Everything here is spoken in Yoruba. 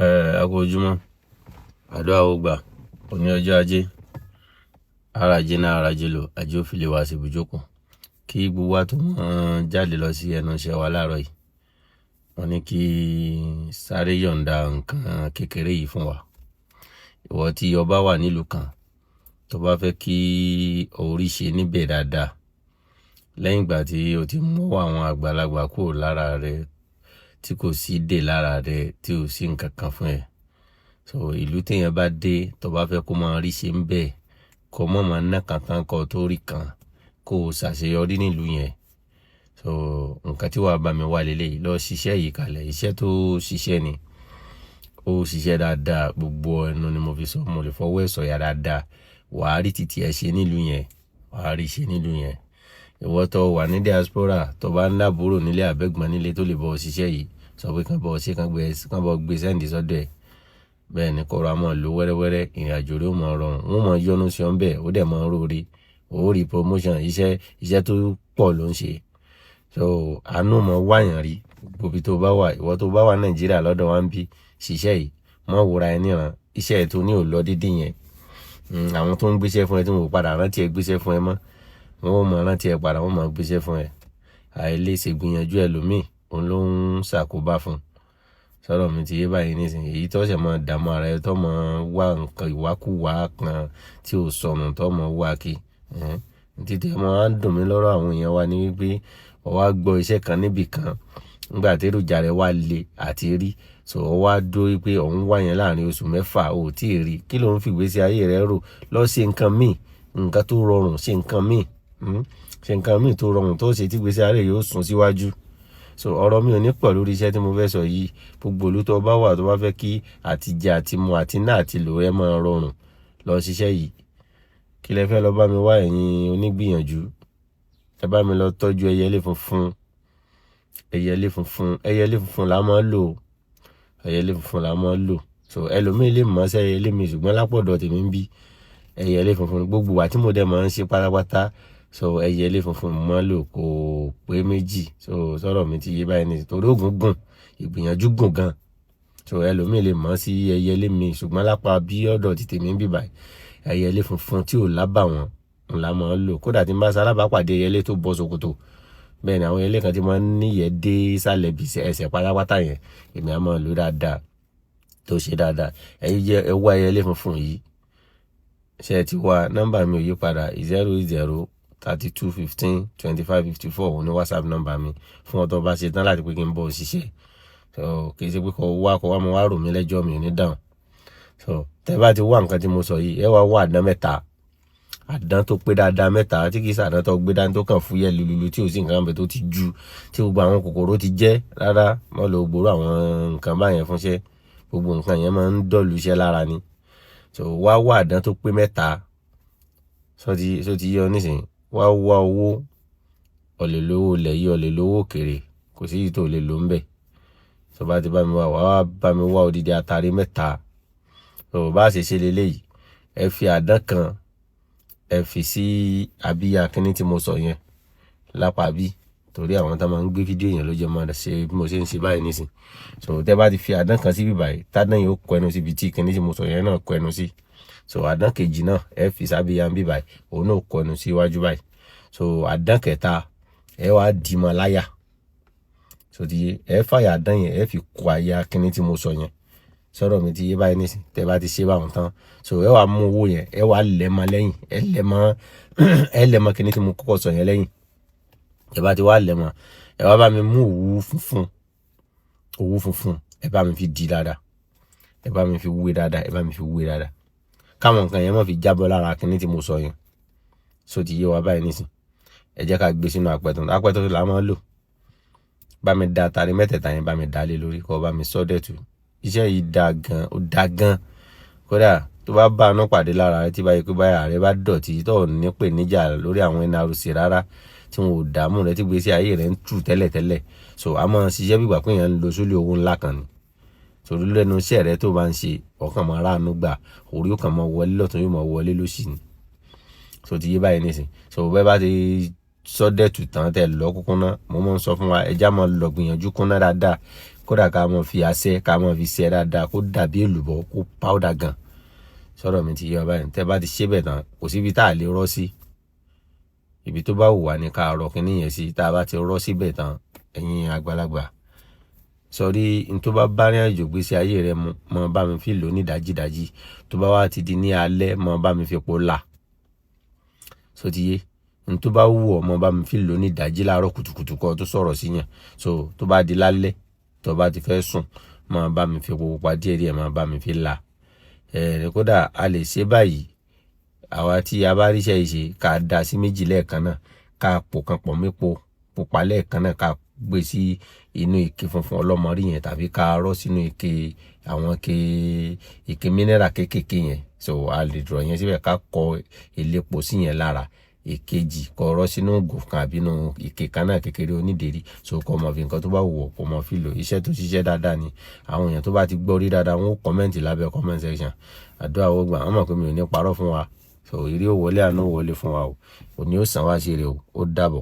Ẹ a kú ojúmọ́, àdúrà ó gbà. Òní ọjọ́ ajé, ara ajé náà ara ajé lò, ajé ó fi lè wá sí ibùjókòó. Kí gbogbo wa tó mọ́ jáde lọ sí ẹnu iṣẹ́ wa láàárọ̀ yìí, wọ́n ní kí sáré yọ̀ǹda nǹkan kékeré yìí fún wa. Ìwọ tí o bá wà nílùú kan, tó bá fẹ́ kí orí ṣe níbẹ̀ dáadáa, lẹ́yìn ìgbà tí o ti mú àwọn àgbàlagbà kúrò lára rẹ, tí kò sí dè lára rẹ, tí ò sí nǹkan kan fún ẹ. So ìlú tí èèyàn bá dé, tó bá fẹ́ kó máa rí ṣe ń bẹ̀, kó má máa ná kan tán kó tó rí kan, kó ṣàṣeyọrí nílùú yẹn. So nǹkan tí wàá bá mi wá lélẹ̀ yìí, lọ ṣiṣẹ́ yìí kalẹ̀. Iṣẹ́ tó ṣiṣẹ́ ni, ó ṣiṣẹ́ dáadáa, gbogbo ẹnu ni mo fi sọ, mo lè fọwọ́ ẹ̀ sọ̀yà dáadáa. Wà á rí títí ẹ ṣe nílùú yẹn, wà á rí ṣe nílùú yẹn. Ìwọ tó wà ní diaspora, tó bá ń lábúrò nílé àbẹ́gbọ̀n nílé tó lè bọ́ ọ ṣiṣẹ́ yìí, sọ pé kán bọ́ ọ ṣe, kán bọ́ gbé send sọ́dọ̀ ẹ̀. Bẹ́ẹ̀ ni kó ra mọ́ lò wẹ́rẹ́wẹ́rẹ́, ìrìnàjò rẹ ó máa rọrùn, wọ́n máa yọ́nú sí ọ ńbẹ̀, ó dẹ̀ máa róore, ó rí promotion, iṣẹ́, iṣẹ́ tó pọ̀ ló ń ṣe. So àánú mọ wáyàn rí gbogbo ibi tó bá wà. Ìwọ tó bá wà Nàìjíríà lọ́dọ̀ wa ń bí, ṣiṣẹ́ yìí, má wòra ẹ níran. Iṣẹ́ ẹ tó ní ò lọ dédé yẹn. Àwọn tó ń gbéṣẹ́ fún ẹ tí wọn ò padà rántí ẹ gbéṣẹ́ fún ẹ mọ́, wọ́n ó mọ rántí ẹ padà, wọ́n máa gbéṣẹ́ fún ẹ. Àìlè ṣègbìyànjú ẹlòmíì, òun ló ń ṣàkóbá fún un. Sọ̀rọ̀ mi ti yé báyìí nísìnyí. Èyí tó ṣẹ̀ máa dààmú ara ẹ, tó máa wá nǹkan ìwákùwà kan tí ò sọnù tó máa wá kí. Títí ẹ máa ń dùn mí lọ́rọ̀ àwọn èèyàn wa ní wípé ó wá gbọ́ iṣẹ́ kan níbí kan nígbà tí èròjà rẹ̀ wá le àti rí. So ó wá dúró wípé òun wá yẹn láàrin oṣù 6, ò tí ì rí. Kí ló ń fi ìgbésí ayé rẹ rò? Lọ ṣe nǹkan míì, nǹkan tó rọrùn, ṣe nǹkan míì. Ṣe nǹkan míì tó rọrùn tó ṣe tí ìgbésí ayé rẹ yóò sún síwájú. So ọ̀rọ̀ mi ò ní pọ̀ lórí iṣẹ́ tí mo fẹ́ sọ yìí. Gbogbo ìlú tó bá wà tó bá fẹ́ kí àtijẹ àti mu àti ná àti lò rẹ máa rọrùn, lọ ṣiṣẹ́ yìí. Kí lẹ fẹ́ lọ bá mi wá, ẹ̀yin onígbìyànjú? Ẹ bá mi lọ tọ́jú ẹyẹlé funfun, ẹyẹlé funfun, ẹyẹlé funfun la máa ń lò, ẹyẹlé funfun la máa ń lò. So ẹlòmíì lè mọ̀ sí ẹyẹlé mi, ṣùgbọ́n lápọ̀dọ̀ tèmi ń bí ẹyẹlé funfun gbogbo wa tí mo dẹ̀ máa ń ṣe pátápátá. So ẹyẹlé funfun mo máa ń lò, kò pé méjì. So sọ̀rọ̀ mi ti yé báyìí ní, torí ògùn gùn, ìgbìyànjú gùn gan. So ẹlòmíì lè mọ̀ sí ẹyẹlé mi, ṣùgbọ́n lápá bí ọ̀dọ̀ ti tèmi ń bí báyìí, ẹyẹlé funfun tí ò lábàwọ́n la máa ń lò. Kódà tí n bá ṣalábàápàdé ẹyẹlé tó bọ́ ṣòkòtò, bẹ́ẹ̀ ni àwọn ẹyẹlé kan tí máa ń níyẹ̀ dé sálẹ̀ bí ẹsẹ̀ pátápátá yẹn, èmi á máa lò dáadáa, tó ṣe dáadáa. Ẹ̀yin jẹ́ ẹ wá ẹyẹlé funfun yìí. Ṣé ẹ ti wá? Nọ́mbà mi ò yí padà, 08032152554, òun ni WhatsApp nọ́mbà mi fún ọ tó bá ṣe tán láti pé kí n bọ̀ ṣiṣẹ́. So kì í ṣe pé kó wá, kó wá mo wá rò mí lẹ́jọ́, mi ò ní dáhùn. So tẹ́ bá ti wá nǹkan tí mo sọ yìí, ẹ wá wá àdán mẹ́ta, àdán tó pé dáadáa mẹ́ta, tí kì í ṣàdán tó gbé dání tó kàn fúyẹ́ lululu tí ò sí nǹkan bẹ̀ tó ti ju, tí gbogbo àwọn kòkòrò ti jẹ́ rárá. Wọ́n lò gbòòrò àwọn nǹkan báyẹn fúnṣẹ́, gbogbo nǹkan yẹn máa ń dọ̀lù iṣẹ́ lára ni. So wá wá àdán tó pé mẹ́ta, sọ ti yé ọ nísìnyí. Wá wá owó, o lè lówó ilẹ̀ yìí, o lè lówó òkèrè, kò sí èyí tó lè lò ń bẹ̀. Tó bá ti bá mi wá, wá wá bá mi wá odidi atare mẹ́ta. So bá ṣe ṣe leléyìí, ẹ fi àdán kan, ẹ fi sí abíyá kíní tí mo sọ yẹn lápá bí, torí àwọn tó máa ń gbé fídíò yẹn ló jẹ́ máa ṣe bí mo ṣe ń ṣe báyìí nísìn. So tẹ́ bá ti fi àdán kan síbí báyìí, tádán yìí ó kọ ẹnu síbi tí kíní tí mo sọ yẹn náà kọ ẹnu sí. So àdán kejì náà, ẹ fi sábíyá ń bí báyìí, òun náà kọ ẹnu sí iwájú báyìí. So àdán kẹta, ẹ wá dì mọ́ láyà. So ti yé, ẹ fàyà àdán yẹn, ẹ fi kọ àyà kíní tí mo sọ yẹn. Sọ̀rọ̀ mi ti yé báyìí nísìn. Tẹ́ bá ti ṣe báwọn tán, so ẹ wá mú owó yẹn, ẹ wá lẹ̀ mọ́ lẹ́yìn, ẹ lẹ̀ mọ́, ẹ lẹ̀ mọ́ kíní tí mo kọ́kọ́ sọ yẹn lẹ́yìn. Ẹ bá ti wá lẹ̀ mọ́, ẹ wá bá mi mú òwú funfun, òwú funfun, ẹ bá mi fi di dáadáa, ẹ bá mi fi wé dáadáa, ẹ bá mi fi wé dáadáa, káwọn nǹkan yẹn má fi jábọ́ lára kíní tí mo sọ yẹn. So ti yé wa báyìí nísìn. Ẹ jẹ́ ká gbé sínú apẹ̀tùn, apẹ̀tùn là máa ń lò. Bá mi da atare mẹ́tẹ̀ẹ̀ta yẹn, bá mi dà lé lórí, kó bá mi sọ́dẹ̀tù. Iṣẹ́ yìí da gan, ó da gan. Kódà tó bá bá àánú pàdé lára rẹ, tí bá yẹ pé báyà rẹ bá dọ̀tí, tó ò ní pè níjà lórí àwọn NRC rárá, tí wọn ò dààmú rẹ, tí gbèsè ayé rẹ ń tù tẹ́lẹ̀tẹ́lẹ̀. So a máa ń ṣiṣẹ́ bí ìgbà pé èèyàn ń lo sólè owó ńlá kan ni. Torí lẹ́nu iṣẹ́ rẹ tó bá ń ṣe, ọkàn máa ráàánú gbà, orí ó kàn máa wọlé lọ́tún, yóò máa wọlé lósì ni. So ti yé báyìí nísìn. So bẹ́ẹ̀ bá ti sọ́dẹ̀tù tán, tẹ́ lọ kúkúná, mo máa ń sọ fún wa, ẹja máa lọ gbìyànjú kúnná dáadáa. Kó Kódà ká mọ̀ fi asẹ́, ká mọ̀ fi ṣẹ́ dáadáa kó dàbí èlùbọ́, kó powder gan. Sọ̀rọ̀ mi ti yé wa báyìí? Tẹ́ bá ti ṣe bẹ̀ tán, kò síbi tá a lè rọ́ sí. Ibi tó bá wù wá ní ká rọ kíní yẹn sí. Tá a bá ti rọ́ síbẹ̀ tán, ẹ̀yin àgbàlagbà, sọrí n tó bá bá rìn àjò gbèsè ayé rẹ mu, mọ bá mi fi lò ní dájídájí. Tó bá wá ti di ní alẹ́, mọ bá mi fi po là. So ti yé? N tó bá wù ọ́, mọ bá mi fi lò ní ìdájí láàárọ̀ kùtùkùtù kó tó sọ̀rọ̀ sí yàn. So tó bá di lálẹ́, tó bá ti fẹ́ sùn, mọ bá mi fi epo pupa díẹ̀díẹ̀, mọ bá mi fi là. Kódà a lè ṣe báyìí, àwa tí a bá ríṣẹ́ yìí ṣe, ká da sí méjì lẹ́ẹ̀kan náà, ká pò kan pọ̀ mépo pupa lẹ́ẹ̀kan náà, ká gbé sí inú ike funfun ọlọ́mọrí yẹn, tàbí ká rọ́ sínú ike, àwọn ike mineral kéékèèké yẹn. So a lè dùrọ̀ yẹn síbẹ̀, ká kọ elépo sí yẹn lára. Èkejì, kó rọ́ sínú ìgò kan àbí inú ike kan náà kékeré onídèrí. So kó mọ̀ fi nǹkan tó bá wù ọ́, kó mọ̀ fi lò. Iṣẹ́ tó ṣiṣẹ́ dáadáa ni. Àwọn èèyàn tó bá ti gbọ́ rí dáadáa, wọ́n ó comment lábẹ́ comment section. Àdúrà ó gbà, wọ́n mọ̀ pé mi ò ní parọ́ fún wa. So ìrí ó wọlé, àánú ó wọlé fún wa o. Òní ó sàn wá sí ire o. Ó dàbọ̀.